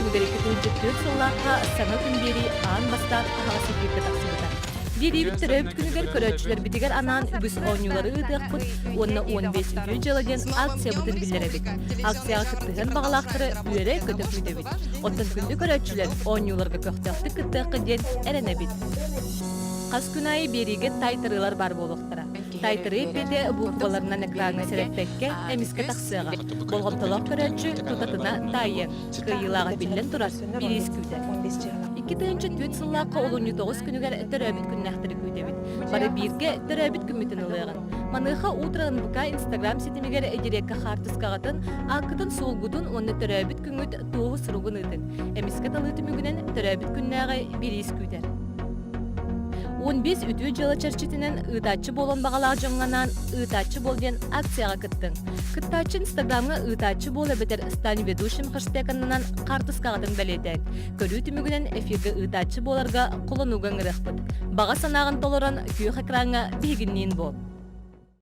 күнүгэр 2004 сыллаахха саҥа күн биэрии аан бастаан аһаҕас эфиргэ тахсыбыта. Биэриибит төрөөбүт күнүгэр көрөөччүлэрбитигэр анаан үгүс оонньуулары ыытыахпыт уонна 15 үтүө дьыала диэн акциябытын биллэрэбит. Акцияҕа кыттыһыан баҕалаахтары үөрэ-көтө күүтэбит. Оттон күндү көрөөччүлэр оонньууларга көхтөөхтүк кыттыаххыт диэн эрэнэбит. Хас күн аайы биэриигэ таайтарыылар баар буолуохтара. Таайтарыы эппиэтэ буукубаларынан экраҥҥа сэрэппэккэ эмискэ тахсыаҕа. Болҕомтолоох көрөөччү тутатына таайыан, кыайыылааҕа биллэн турар, бириис күүтэр. 2004 сыллаахха олунньу 9 күнүгэр төрөөбүт күннээхтэри күүтэбит. Бары бииргэ төрөөбүт күммүтүн ылыаҕын. Маныаха Утро НВК Инстаграм ситимигэр дириэккэ хаартыскаҕытын, ааккытын-суолгутун уонна төрөөбүт күҥҥүт туоһу суругун ыытыҥ. Эмискэ талыы түмүгүнэн төрөөбүт күннээҕи бириис күүтэр. 15 үтүө дьыала чэрчитинэн ыытааччы буолуон баҕалаах дьоҥҥо анаан «Ыытааччы буол» диэн акцияҕа кыттыҥ. Кыттааччы Инстаграмҥа «Ыытааччы буол» эбэтэр «Стань ведущим» хэштег аннынан хаартыскаҕытын бэлиэтээҥ. Көрүү түмүгүнэн эфиргэ ыытааччы буоларга холонууга ыҥырыахпыт. Баҕа санааҕын толорон күөх экраҥҥа биһигинниин буол.